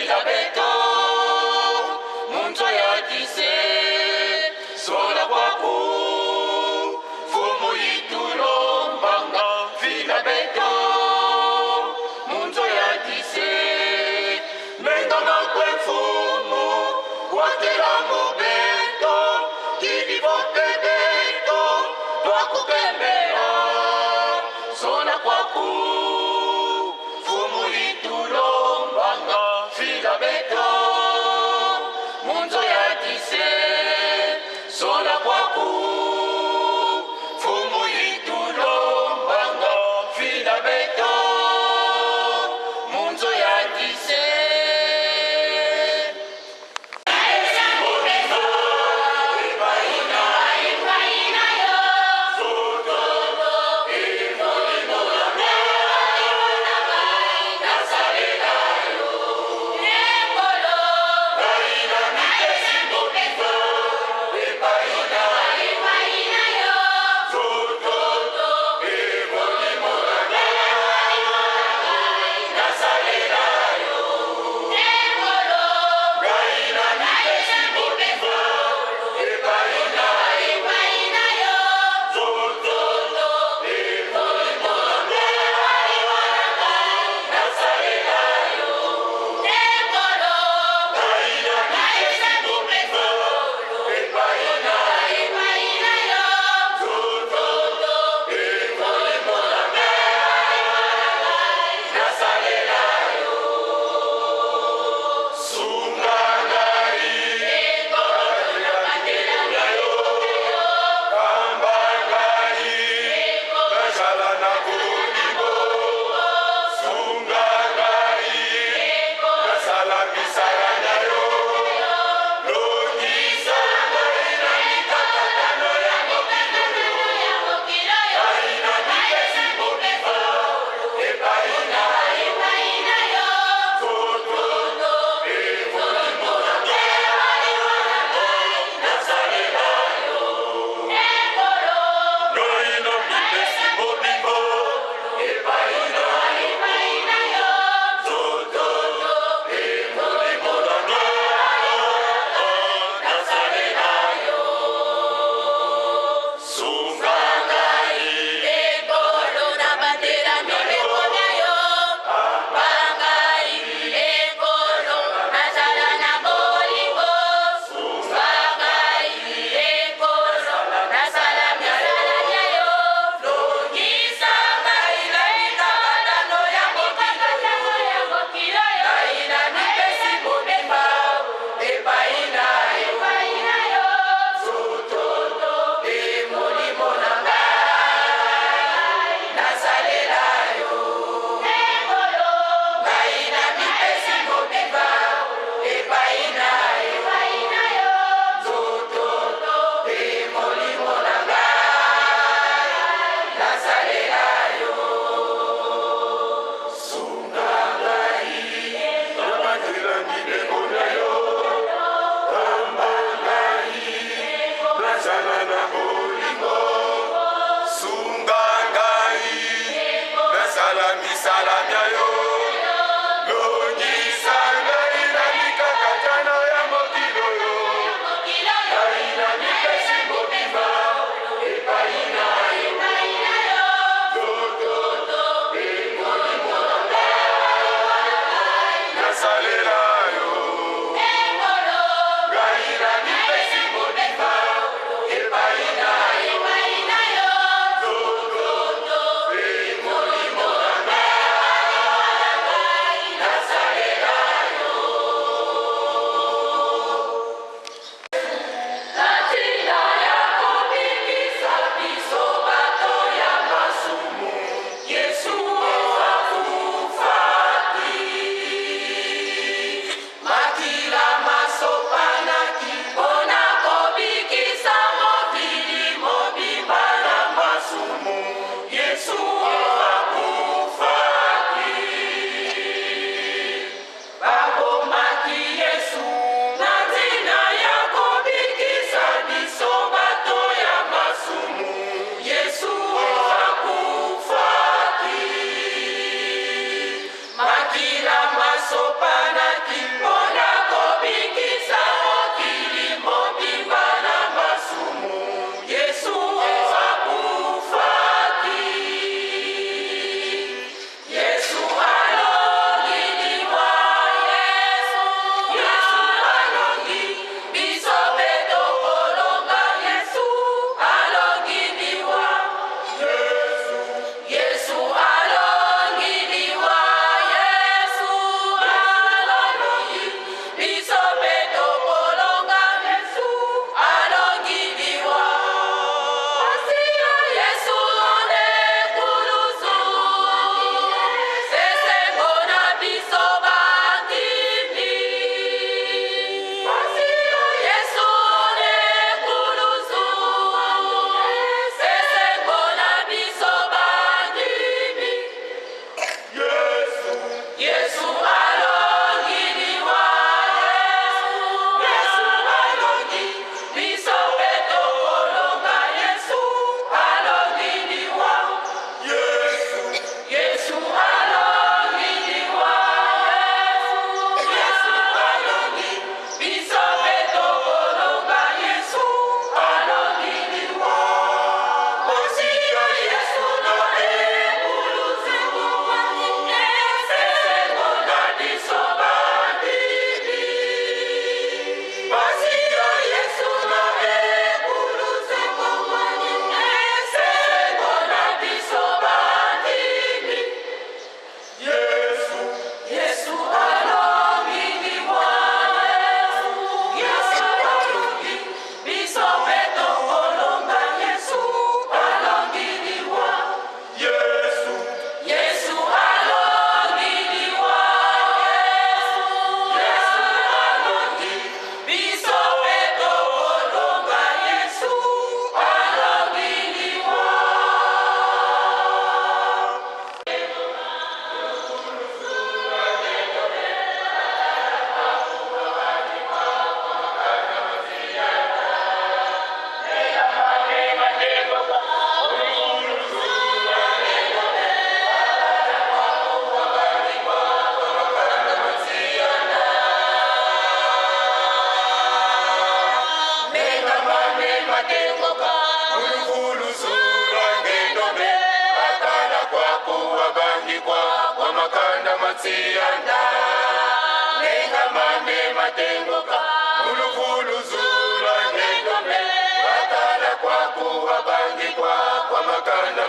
Fila beto munzo ya dise sola kwaku fumu yitulombanga fila beto munzo ya dise menga makwe mfumu wakela mubeto dilivope beto twakukembela sola kwaku fumu yitulombanga fila beto munzo ya dise sola kwaku fumu yitulombanga fila beto munzo ya dise.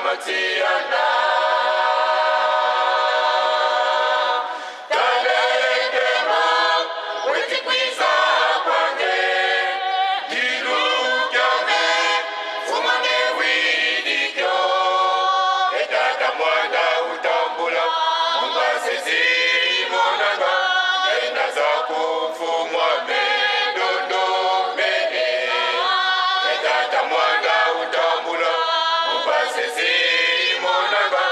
matianda Taletema wetikwiza kwange Dilukyame fumane widikyo Etata mwanda utambula Mumbasezi monanga Enda zakufumwa medondo mene Etata mwanda utambula Mumbasezi monanga.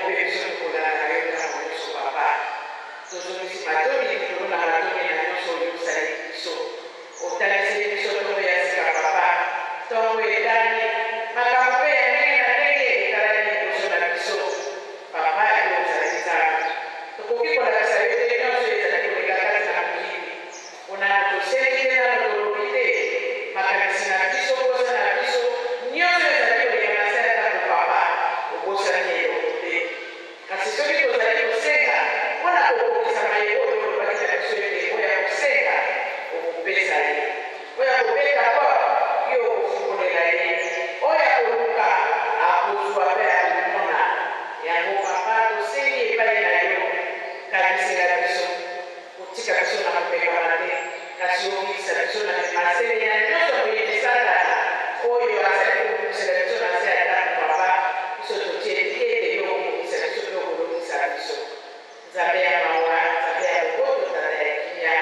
mpe biso tokolandaka yo ntango nyonso, Papa. Tozongisi matondi likolo na matondi na nyonso oyo osaleli biso. Otaliseli biso ntongo ya sika, Papa. Ntongo etani, makambo mpe ya ndenge na ndenge etalani liboso na biso. Papa, yo ozali Nzambe. Tokoki kolakisa yo te nyonso ezali koleka kati na mokili. Mpo nano tosengi te, nano tolobi te. Makanisi na biso, mposa na biso, nyonso ezali koleka na se ya ntango, Papa. Obosani eloko te. Kasi soki tozali kosenga mpo na kokokisa maye oyo olobaki na biso ete oyo akosenga, okopesa ye, oyo akobeta porte, yo okofungolela ye, oyo akoluka, akozwa mpe akomona. Yango, Papa, tosengi epai na yo, kanisela biso. Kotika biso na komekama te, kasi obikisa biso na masele ya nyonso moyini Satana oyo azali kobundisela biso na nse ya ntango. Papa, biso totie elikya ete yo okobongisa biso mpe okolongisa biso. Nzambe ya mawa, Nzambe ya boboto, Tata ya kimia,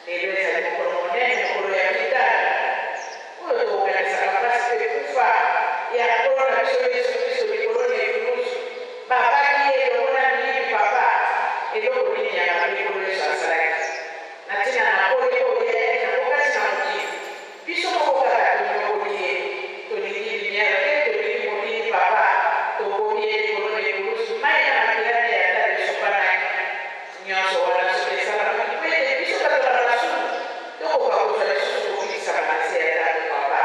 lelo ezali mokolo monene, mokolo ya mitano oyo tokokanisaka mpasi mpe kufa ya Nkolo na biso Yesu Klisto likolo na ekuluzu. Babaki ye elongo na miyibi. Papa, eloko nini ya mabe Nkolo Yesu asalaki? Na ntina na pole oyo ye ayaki nango kati na mokili, biso moko kaka tonyokoli ye. Tolingi lumière te, tolingi molili. Papa, tobomi ye likolo na ekuluzu, mayi na makila na ye ya talo esopanaki. Nyonso wana soki esalamaki mpo ete biso bato na masumu tokoka kozwa lisusu kobikisama na nse ya talo, Papa.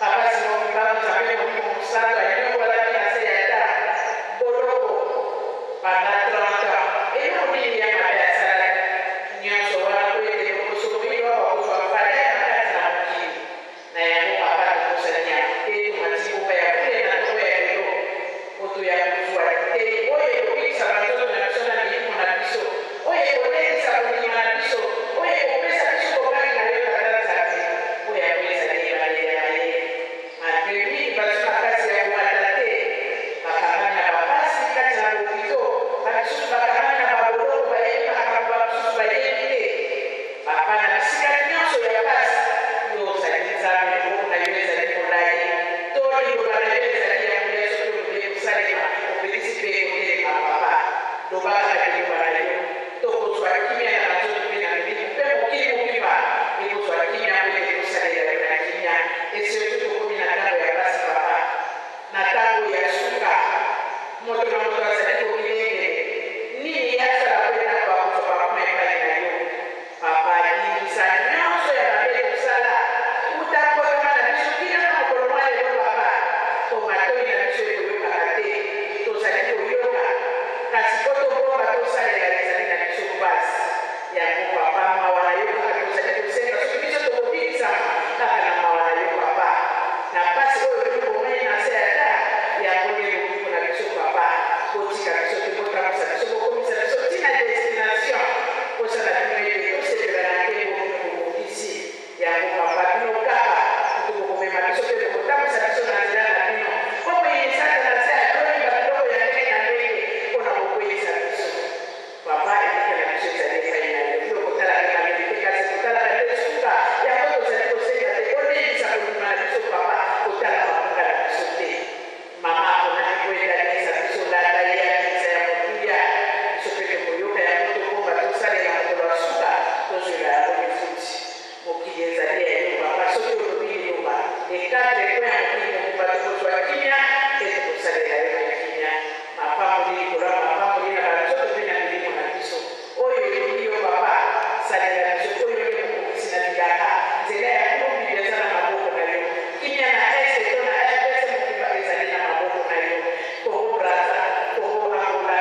Papa Simon Kimbangu, Nzambe Molimo Mosantu anyokolami na se ya talo, boloko, pendant 30 ans. Eloko nini ya mabe asalaki? Nyonso wana mpo ete lokoso moyindo akoka kozwa valeur na kati na mokili. Na yango, Papa, tobosani yango te, tomati ngomba ya bule na ntongo ya lelo mpo toya kozwa liteyi oyo ekobikisa banzoto na biso na milimo na biso, oyo ekolendisa kondima na biso, oyo ekopesa biso bobangi na yo, Tata Nzambe, mpo yango ezali ebandeli ya mayele. Malgre mingi bazwi makasi ya komata te, bakangami na bapasi kati na bopito, bamisusu bakangami na baboloko, bayebi makambo bamosusu bayebi te. Papa, na bisika nionso ya pasi, yo ozali Nzambe, loboko na yo ezali molayi, to liloba na yo ezali ya nguya, soki olobi ekosalema, opekisi pe ekotelema. Papa, loba kaka liloba na yo, tokozua kimia na banzoto pe na milimo, pe mokili mobimba ekozua kimia po ete tosalela yo na kimia, et surtout tokomi na tango ya pasi, Papa, na tango ya suka, moto na moto azali komilengele nini ye asala po ete akoka kozwa ba points epai na yo. Papa, limbisa nionso ya mabe tosala uta mbotama na biso kino na mokolo mwa lelo, Papa, po matoyi na biso ekoyokaka te, tozali koyoka, kasi po tobomba tosalela ezali na biso pasi. Yango Papa, mawa na yo kaka tozali kosenga, soki biso tokobikisama kaka na mawa na yo, Papa, na pasi oyo bino bomoni na nse ya table, yango nde lobiko na biso, Papa. Botika biso te, botambusa biso, bokomisa biso ti na destination. Posa na bino ete tosepela na nkembo bino bobongisi yango, Papa. Bino kaka moto bokomema biso mpe bokotambusa biso na nzela na bino, mpo moyini Satana se aloni ba biloko ya ndenge na ndenge mpo na kokweyisa biso. Papa, elikya na biso ezali epai na yo. Yo okotalaka ebandeli te, kasi okotalaka nde suka. Yango tozali kosenga te olendisa kondima na biso, Papa, kotala mabunga na biso te. Mama aponaki mpo ete alekisa biso landa ye alekisa ya motuya. Biso mpe tokoyoka yango, tobomba, tosalela mokolo ya suka, tozwela yango lifuti. Mokili ezali ya yo, Papa. Soki olobi liloba, les quatre coins ya mokili mobimba tokozwa kimia mpe tokosalela yo na kimia. Mapamboli likolo ya mapamboli na ba nzoto mpe na milimo na biso. Oyo elingi yo, Papa, salela biso mpo yo nde mokokisi na bilaka. Nzela ya Nkulu eza na maboko na yo. Kimia na Est to na rdc mobimba ezali na maboko na yo. Congo Brazza, Congo Angola,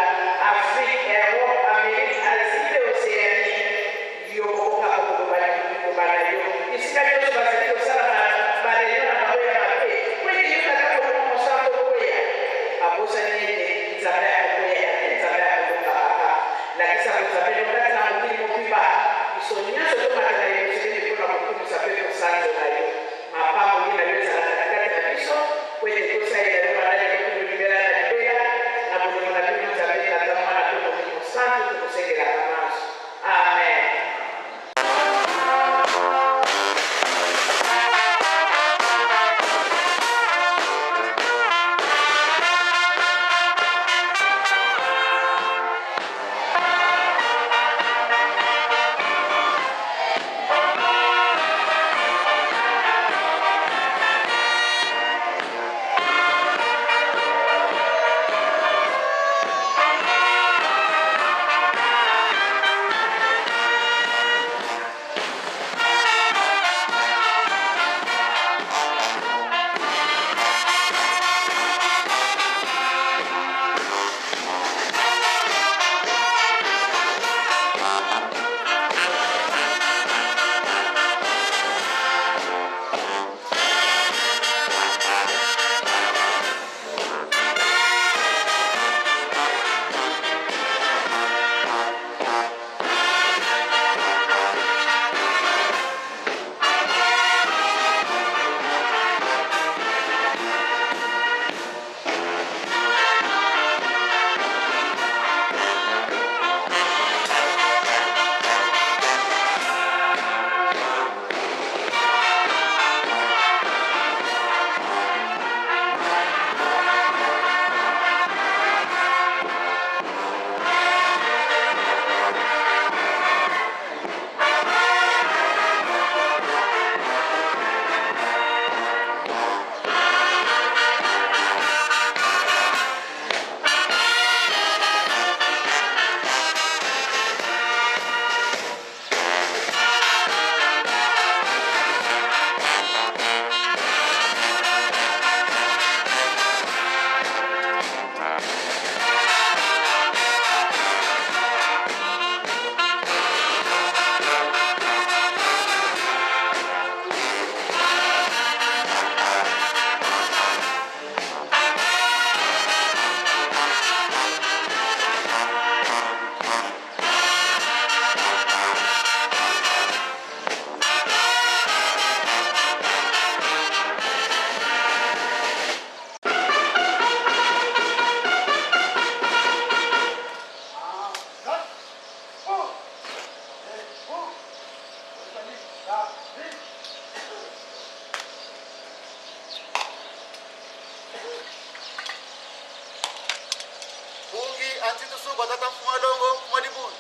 Afrique, Europe, Amerique, Asie mpe Oceanie. Yo moko kaka okoloba liloba na yo. Bisika nyonso bazali kosala ba, ba reunion na bango ya mabe, mpo ete yo Tata Molimo Mosantu okweya. Babosani ete Nzambe akokweyaka te, Nzambe akolonga kaka. Lakisa bonzambe no kati na mokili mobimba. Biso nyonso tomata na Yelusalemi mpo na kokumisa mpe kosanzola yo. Mapamboli na yo ezala katikati na biso, mpo ete tosalela yo banda lelo kino libela na libela. Na bolingo na bino, Nzambe Tata, Mwana mpe Molimo Santu, tokosengelaka manso. Amen. Anti tusuka tata mfuma longo mfuma libundu.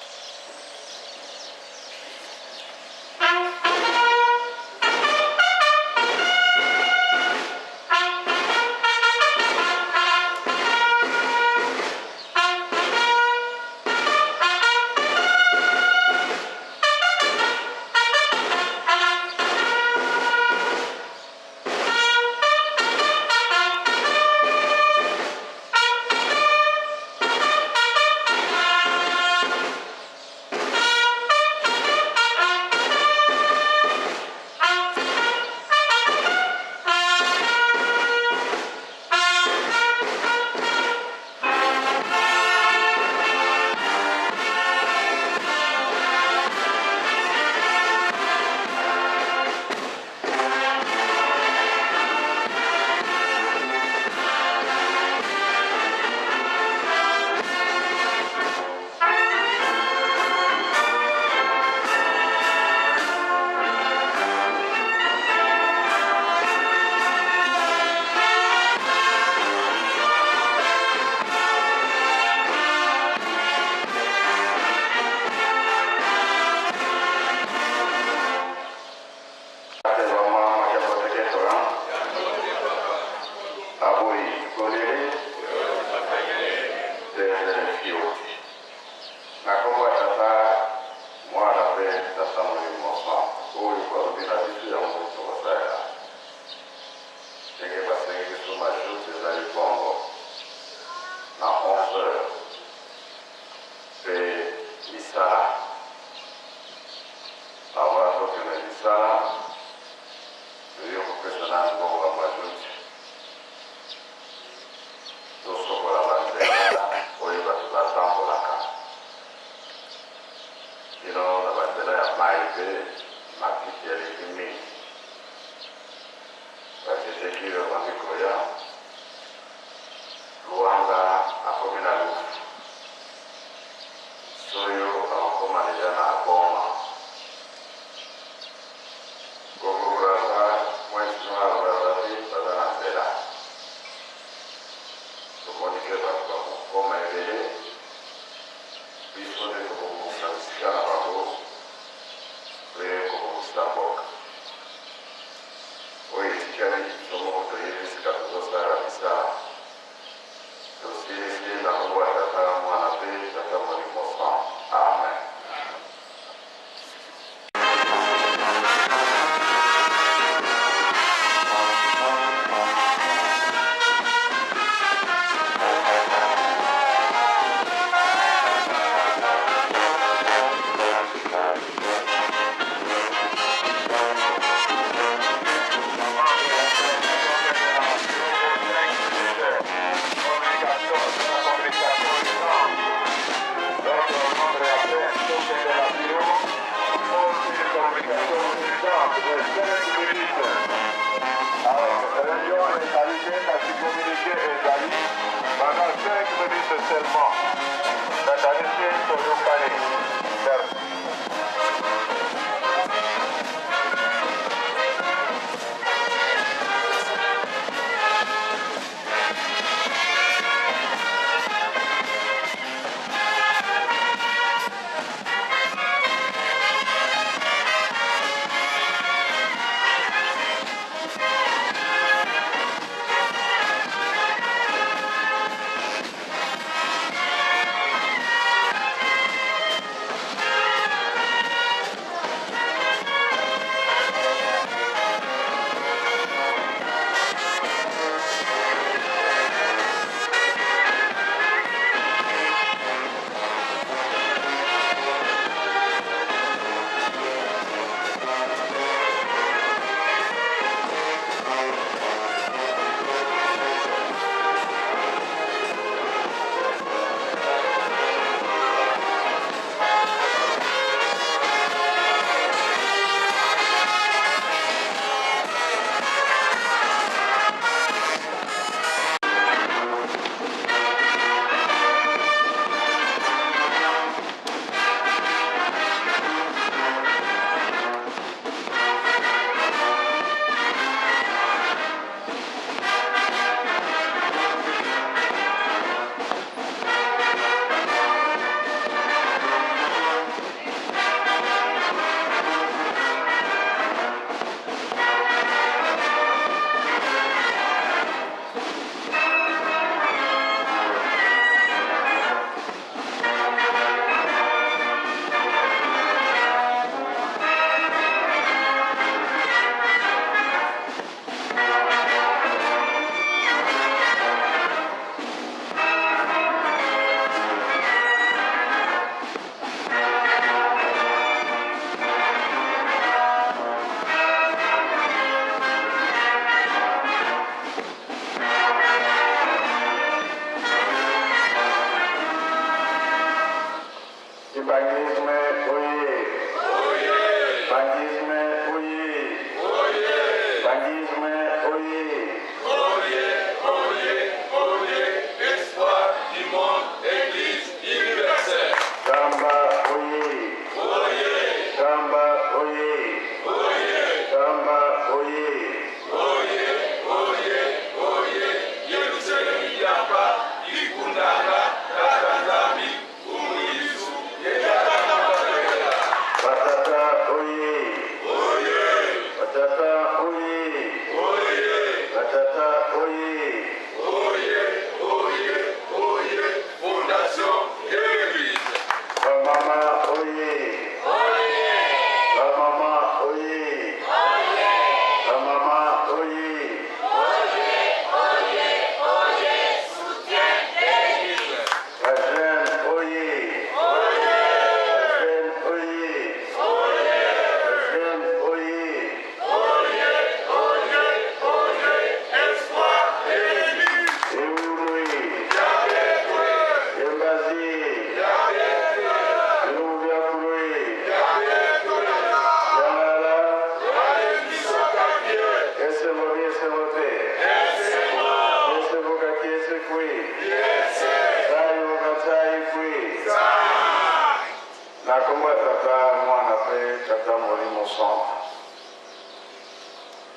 Kombo ya Tata, Mwana mpe Tata Molimo Santu.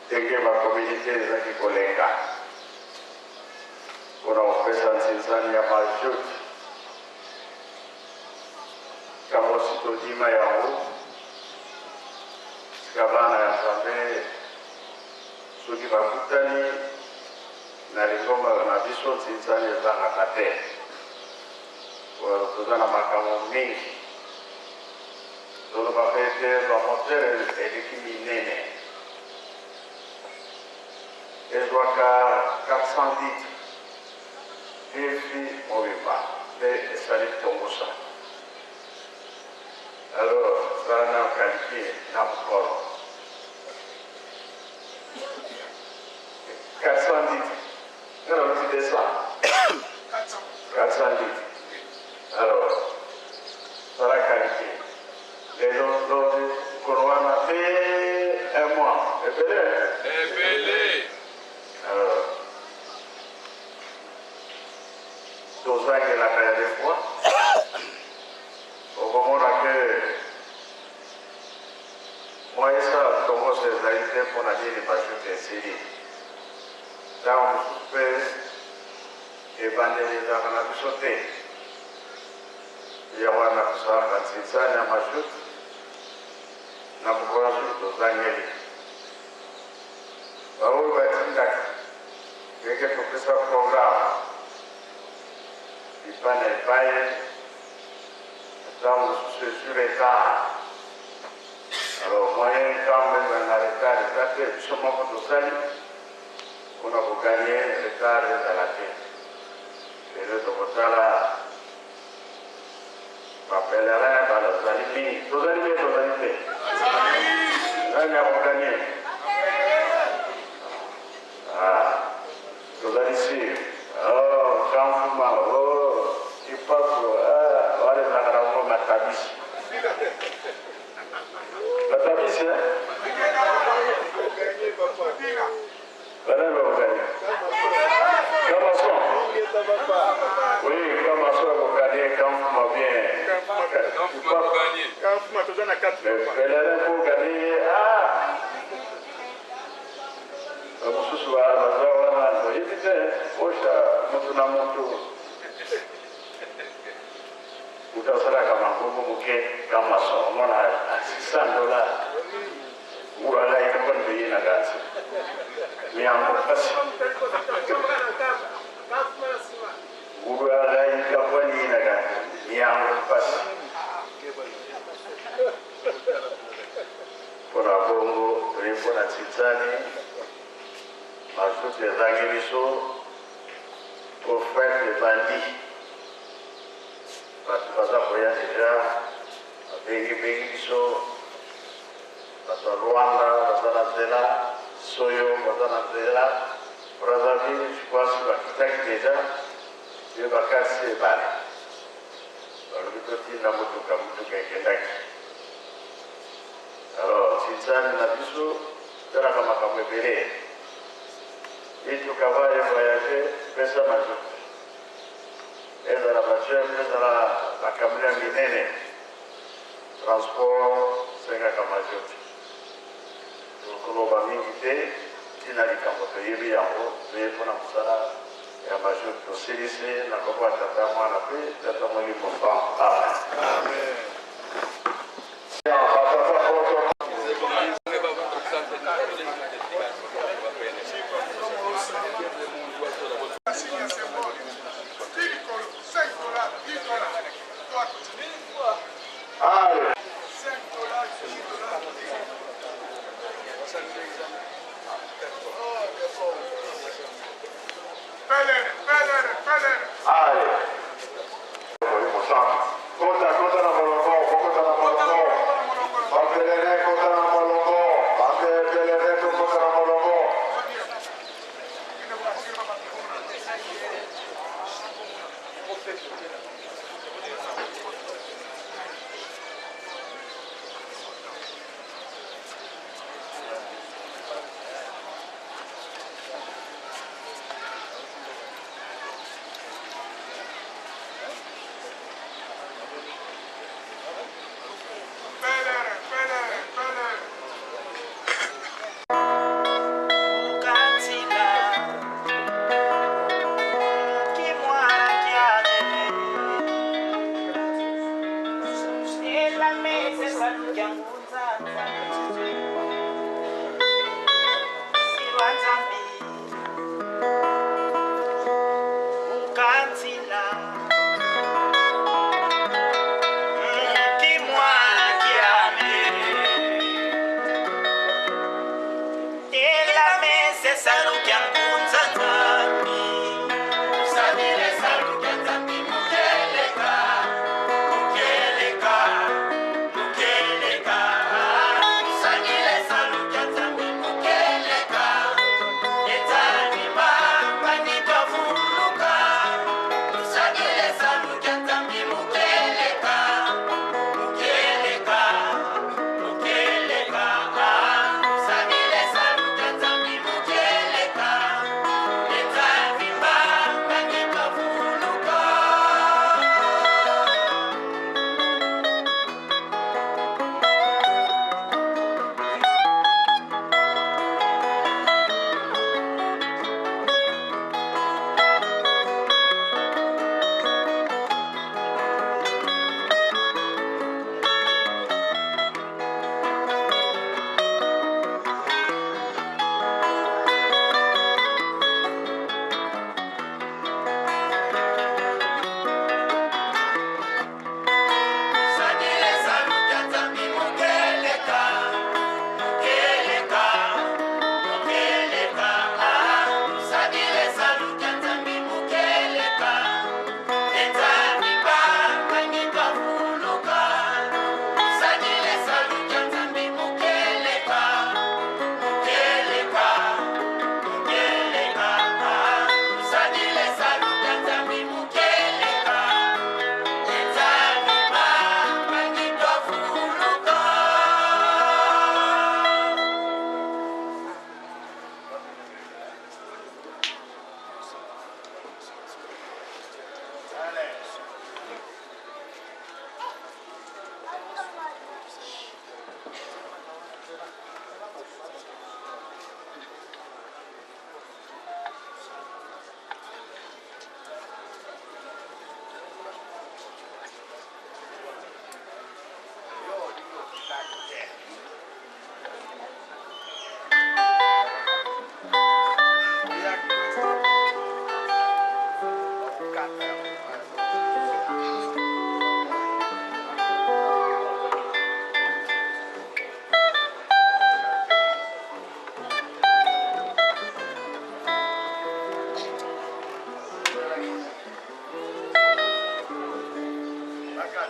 Ndenge ba communique ezaki koleka mpo na kopesa nsinzani ya majoute, ntango si todima yango, sika bana ya Nzambe soki bakutani na lingomba na biso, nsinzani ezangaka te. Toza na makambo mingi tolobaka ete bamotere eleki minene ezwaka 400 litre efi mobimba nde esali tongosa. Alors sala na calcul na mokolo 400 litres, nga nalobi 200, 400 litres. Alors sala calcul lelo, lobi, mokolo wana te, un mois, ebele. Ebele. Alors tozangelaka ya des fois, okomona ke mwa esala tongoso ezali te. Mpona nini? Majoute esili. Ntango mosusu mpe ebandeli ezalaka na biso te. Ya wana tosalaka nsinzani ya majoute na mokolo soki tozangeli baoyo batindaka ndenge topesa programme epai na epai. Ntango mosusu ezwi retard. Alors moyen ntango ezala na retard eza te, biso moko tosali mpona kogagner retard ezala te. Lelo tokotala bapèlerin bazali mingi. Tozali te, tozali te. Nani akogagner? Ah, tozali sûr. Oh, Kamfuma, oh, Ipaku, ah, wana ezalaka na ngo matabisi, matabisi, eh? Banani bakogagner? Kamason. Oui, Kamason akogagner, Kamfuma bien. Kamfuma kogagner. Kamfuma toza na 4. Le pèlerin pour gagner, ah! Bamosusu baza wana toyebi te. Osha motu na motu, moto asalaka makombo moke. Kamason omona 600 $, ngulala ikakoni peye na kati miyango pasi. Ngulala ikakoni na kati miyango pasi. Mpona bongo toye mpona titani masusu ezangi biso po fête ebandi. Bato baza koya déjà, babengibengi biso. Bato ya Rwanda baza na nzela, soyo baza na nzela, Brazzaville je crois bakitaki déjà ye bakasi ebale. Balobi totinda motuka, motuka ekendaki. Alors titani na biso talaka makambo ebele. Mituka va evoyage, pesa mazutu, ezala bajeep, ezala bakamio ya minene, transport sengaka mazutu. Tokoloba mingi te, ntina likambo toyebi yango. Toye mpona mosala ya mazutu. Tosilisi na kombo ya Tata, Mwana mpe Tata Molimo Santu. Amen. Batata protocole. Machine ya symbole. Ti likolo 5 $, 10 $. Toi, continue. Allez. 5 $, 10 $. Pèlerin, pèlerin, pèlerin. Allez.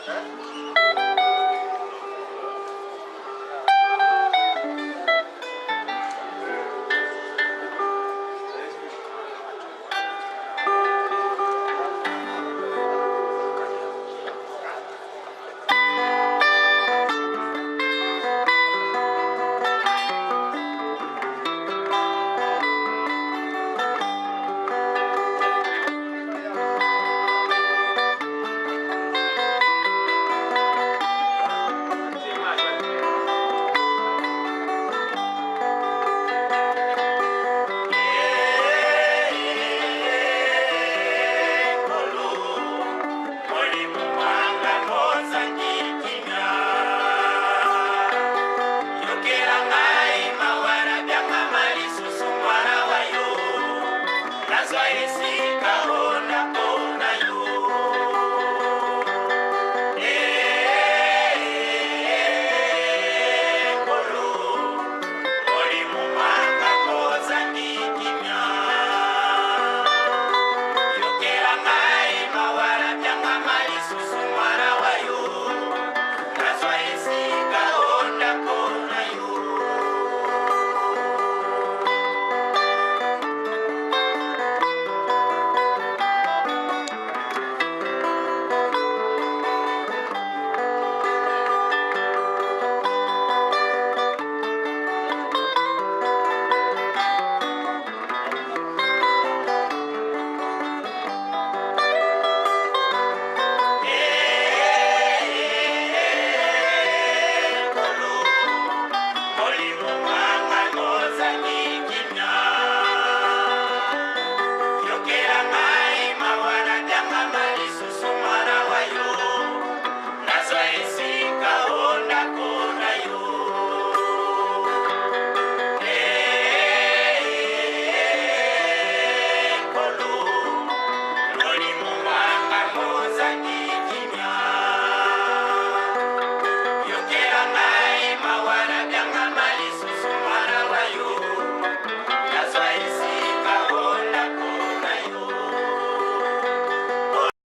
Hein?